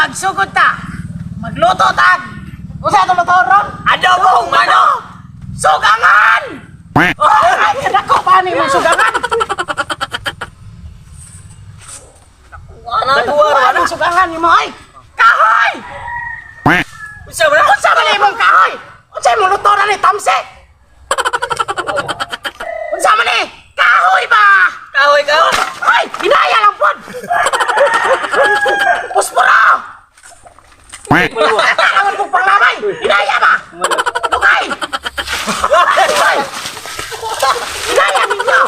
magsugod ta. Magluto tag. Usa atong lutoon ron? Adobong manok! Sugangan! Ay, kadako pa ni mong sugangan. Wala Wala nang sugangan nimo ay. Kahoy! Unsa ba na? Unsa man imong kahoy? Unsa imong luto na ni tamsi? Unsa man ni? Kahoy ba? Kahoy ka? Ay, hinaya lang pod. Puspura! Kailangan kong panglamay! Hinaya ba? Lukay! Lukay! Hinaya ninyo!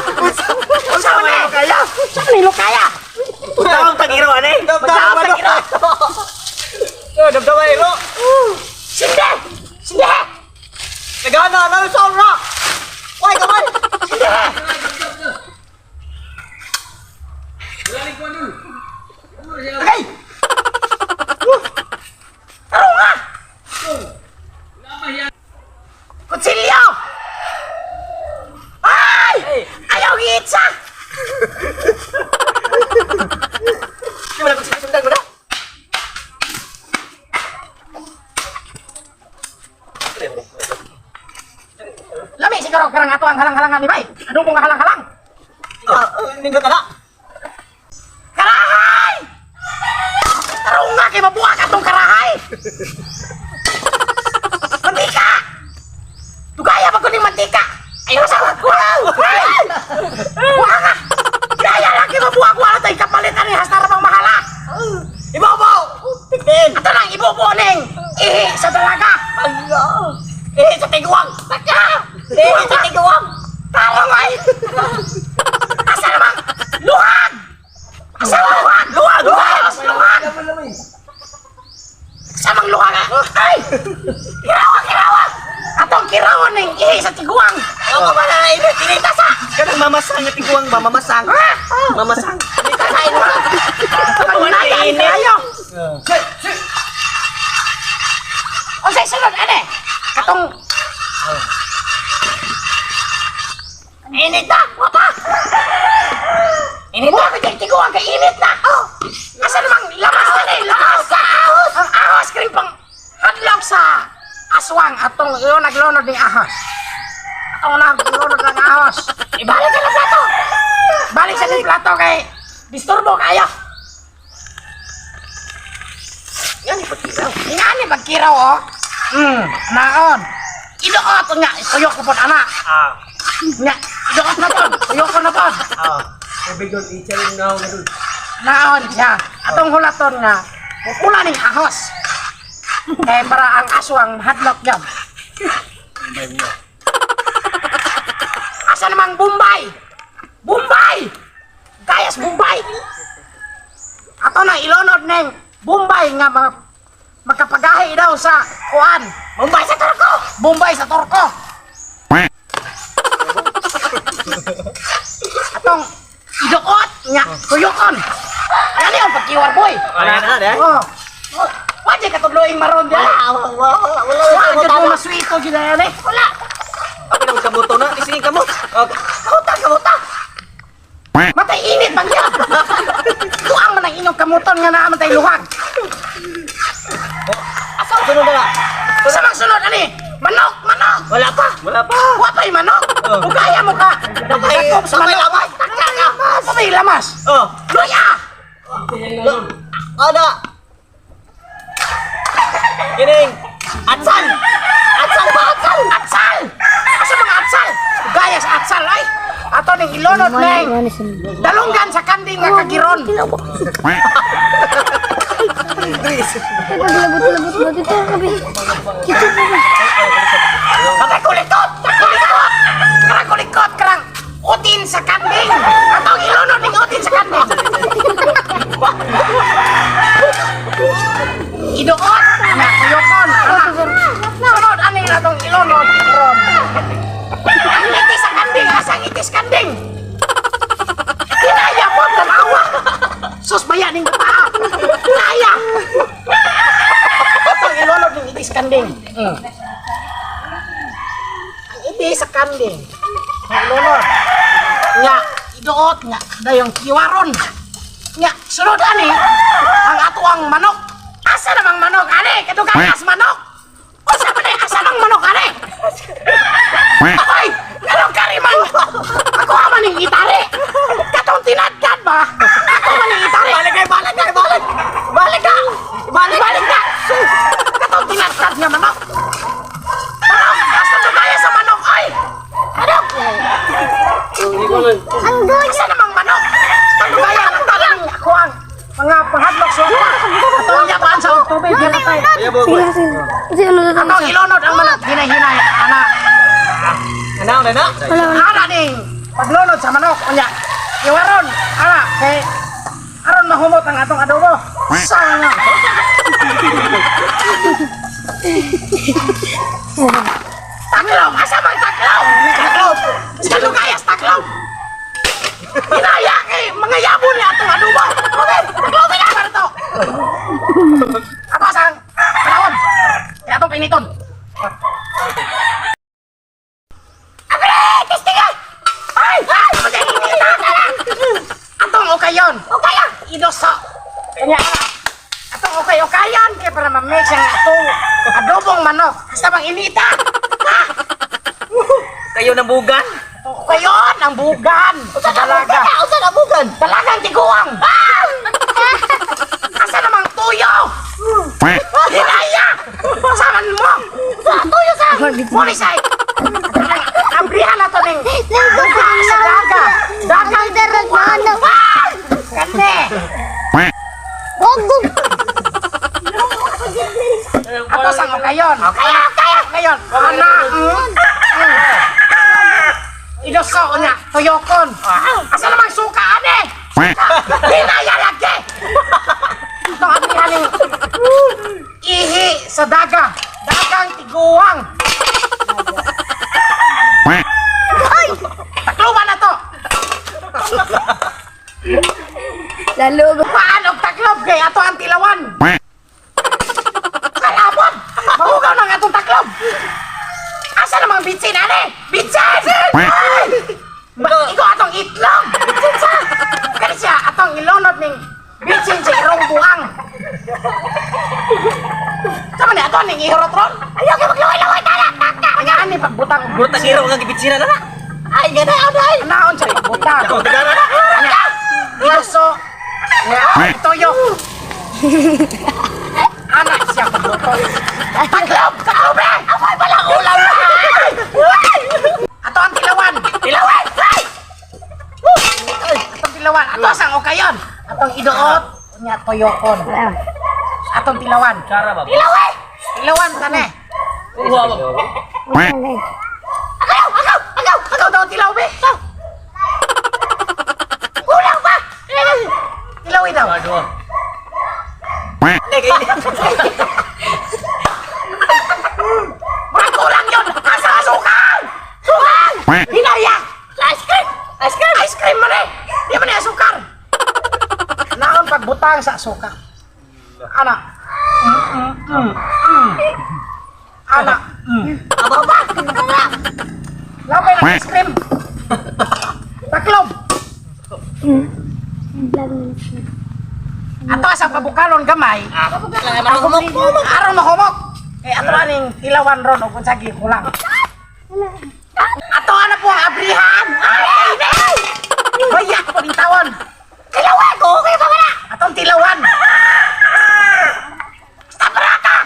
Unsa man ni? Kaya? Unsa man ni lukaya? Damdam tagiro ani. Magdaot Damdam tagiro. Damdam iro. Sinde! Sinde! Nagana na sa ra. Why kamay? Sinde! Agay! Tarong nga! Kutsilyo! Ay! Ayaw giitsa! Di ba na sundan ko na? Lami siguro karang ato ang halang-halangan ni Bay. Ano mong halang-halang? Ah, nindot na. Karahay! Tarong nga kay mabuak atong karahay! Mantika! Tugaya pa ko ning mantika! Ayaw sa kulang! Ay! Wala nga! Gaya lang kay mabuak wala tay kapalit ani hasta ra pang mahala. Ibabaw. Tigil. Ato nang ibubo ning ihi sa dalaga. Ano? Eh, sa tiguang. Taka! Eh, sa tiguang. Tarong ay! Asa namang luhag! Asa luhag? Luhag! Luhag! Luhag! Sa mang luhag ah! Ay! Kirawa! Kirawa! Atong kirawa ning ihi sa tiguang! Ako ba na init? Inita sa! Kanang mamasang nga tiguang ba? Mamasang. Ha? Mamasang. Inita sa inyo! Pagnayan Init. kayo! Unsay sunod ane? Katong Init na! Wapa! Init na! Kay tiguang kay init na! Oh! Asa namang lamas na ni? Lamas sa ahos! Ang ahos kring pang hadlok sa aswang atong iyo naglunod ni ahos. Atong naglunod ng ahos. Ibalik sa plato! Balik sa ning plato kay disturbo kayo. Yan ipagkiraw. Ingani pagkiraw oh. Naon. Idoot nga tuyok ko pod ana. Ah. Nga, idoot na pod, tuyok ko na pod. Ah. Tubig doon, i-challenge na ako doon. Naon siya. Atong hulaton nga pupula ning ahos. Kay para ang aswang hadlok gyud. Asa namang Bombay? Bombay! Gayas Bombay! Ato na ilonod ning Bombay nga makapagahi daw sa kuan. Bombay sa Turko! Bombay sa Turko. Atong idoot nga tuyokon. Ano yung pagkiwar boy? Wala na, eh. Oh. Wa jay katudloing maron diya. Wala, wala, wala. Wa jud mo maswito gyud na yan eh. Wala. Ako nang kamuto na. Isingin kamot. Okay. Kamuta, kamuta. Matay init bang yan? Tuang man ang inyong kamuton nga naa man tay luhag. Asa ang sunod na? Sa mang sunod ani? Manok, manok. Wala pa. Wala pa. Wa pa'y manok. Oh. Ugaya mo ka. Nagdakop sa Napay manok. lamas. Taka ka. Wa pa'y lamas. Oh. Luya! Ana. Kining. Atsal. Atsal ba? Atsal. Atsal! Asa mga atsal? Gaya sa atsal ay. Ato ning ilonod ning dalunggan sa kanding nga kagiron. Paglabot-labot ba dito kami? Dito ba ba? Patay kulikot! Kulikot! Karang kulikot! Karang utin sa kanding! Atong ilunod ning utin sa kanding! Idoot! Na kuyokon! Anak! Sunod ani atong ilunod ron. Ang itis sa kanding! Asang itis kanding? Kinaya po! Tanawa! Sus baya ning bata! Kinaya! Atong ilunod ning itis kanding. Ang iti sa kanding. Ang ilunod. Nga, idoot nga, dayong kiwaron. Nga, sunod ani, ang ato ang manok. Asa Asa namang manok, ani? Kadugagas manok! Unsa man eh, asa mang manok, ani? Ay! Anong kariman? Ako man ning itari! Katong tinadtad ba? Ako man ning itari! Balik kay, balik kay, balik. Balik ka. Balik! Balik na! Katong tinadtad nga manok! Manok! Asa dugaya sa manok, ay! Manok! Ang goy. Asa namang manok? Kadugaya ang talang ako ang mga panghadlok sa upa. Atong yapaan sa tubig. Yan tayo. Sige na, sige. Sige, ano na Atong ilonod ang manok. Hinay-hinay, ana. Ano na na? Wala, wala. Ana ning paglunod sa manok unya. Iwaron ana kay aron mahumot ang atong adobo. Sana. Taklob, asa man taklob? Taklob. Sa lugayas taklob. Hinaya kay mga yabo ni atong adobo. Okay, taklob na para to. Ato sang panahon. Kaya atong piniton. Abre, testiga! Ay! Ay! Atong ukayon. Ukayon! Idoso. Kanya, atong ukay-ukayon kay para ma-mix ang atong adobong manok. Basta bang inita. Ha? Kayo ng bugan. Atong ukayon ang bugan. Sa dalaga. Usa na bugan. Dalagang tiguang. Ah! Asa namang tuyo? Hinaya! Saman mo! Tuyo sa! Muli sa! Abrihan na to ning duga sa daga. Dagang tiguang. Ah! Kane! Gogong. Ato sang ukayon. Kaya, kaya, kayon. Ana, Idoso niya, tuyokon. Asa namang suka, ane? Hinaya lagi! Ito ang abrihan ihi sa daga. Dagang tiguang. Takluban na to. Lalo. Paano taklob kay ato ang tilawan? Kalabot! Mahugaw na nga atong taklob! Asa namang bitsin, ane? Bitsin! Ay! Ikaw atong itlog! Bitsin sa! Kani siya, atong ilonod ning bitsin sa irong buang. Sama ni ato ning ihurot ron? Ayaw kay maglaway-laway tala! Ang ani pagbutang. Murag tagiro nga gibitsina na na. Ay gana ay. Anaon siya pagbutang. Tagara na. Anya, iluso, nga, toyo. Anak siya pagluto. Taklob! Taklob eh! Ako'y walang ulam na! Ato ang tilawan! Tilawan! Ay! Atong tilawan. Ato sang ukayon. Atong iduot. Nya toyokon. Atong tilawan. Cara ba? Tilawan! Tilawan tane. Uwa ba? Agaw! Agaw! Agaw! Agaw daw ang tilaw, be! Agaw! Kulang pa! Tilawin daw. Aduh. Ay, Murag kulang yun! Asa ang asukal? Sukal! Hinaya! Ice cream! Ice cream! Ice cream man eh! Di man eh asukar! Naon pagbutang sa asukal. Ana. Ana. Abaw ba? Lapay ng ice cream. Taklob. Ato sa pabukalon gamay. Aron mahumok. Eh ato aning tilawan ron og unsa kulang. Ato ana po ang abrihan. Ay, ay, Bayak po ning tawon. Tilawan ko okay pa wala. Atong tilawan. Tabraka!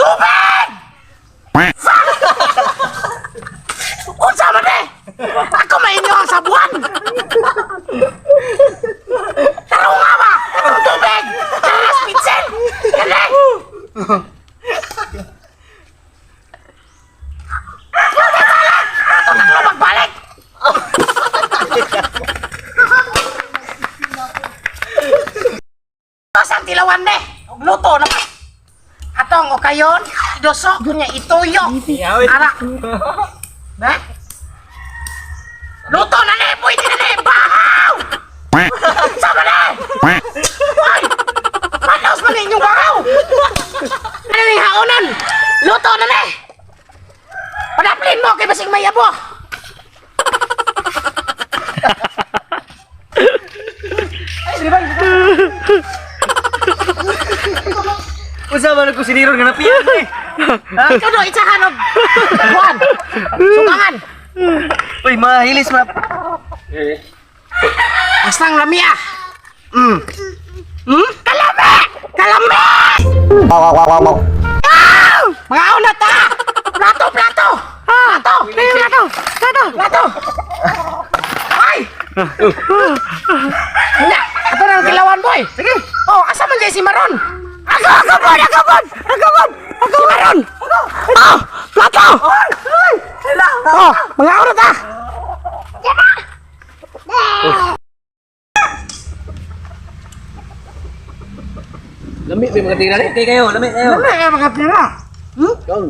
Tubig! Unsa man eh? Ako mainyo ang sabuan. Tarong nga ba? Atong tubig! Karas pitsin! Kani! Atong taklo magbalik! Pasang tilawan ne! Og luto na pa! Atong okayon, idoso, kunya ituyo. Ara. Ba? Luto na ni, pwede na ni, bahaw! Sama na! Ay! Manaos man inyong bahaw! Ano ni haonan? Luto na ni! Panaplin mo kay basing may abo! Ay, di ba? Unsa man ang kusinero nga napiyan eh? Ikaw do, itsahan og kuan. Sukangan. Uy, mahilis ma. Basta ang lamia. Kalami! Kalami! Ah! Mga una ta! Plato, plato! Plato! Plato! Plato! Plato! Ay! Nya, ato na ang kilawan, boy. Sige. Oh, asa man jay si Maron? Ako, ako, bon, ako, bon! Ako, bon! Si Maron! Oh, plato! Oh, mga una ta! Lami may mga tira ni. Okay kayo, lami kayo. Ano eh, mga tira?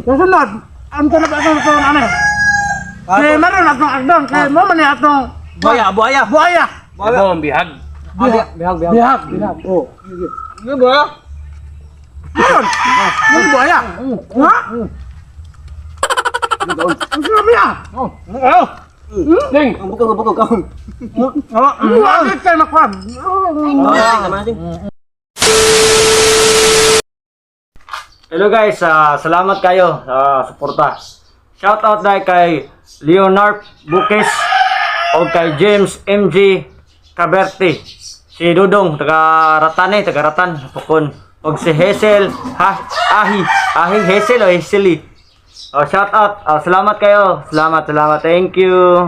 Kasunod, ang tulad atong itong ano eh. Kay Maron atong agdon, kay mo man atong Buaya, buaya. buaya. Buaya. Bihag. Bihag, bihag, bihag. Bihag, bihag. Oh. Ano ba? Maron, mo buaya. Ha? Ang sarap niya. Oh. Ding. Ang bukog, ang bukog, kaon. Oh, bakit kayo makuha? Hello guys, salamat kayo sa suporta. Shout out dahil kay Leonard Bukes o kay James MG Caberti. Si Dudong, taga Ratan eh, taga Ratan, Pukon. O si Hazel, ha, Ahi, Ahi, Hazel o Hazel eh. Oh, shout out, salamat kayo. Salamat, salamat. Thank you.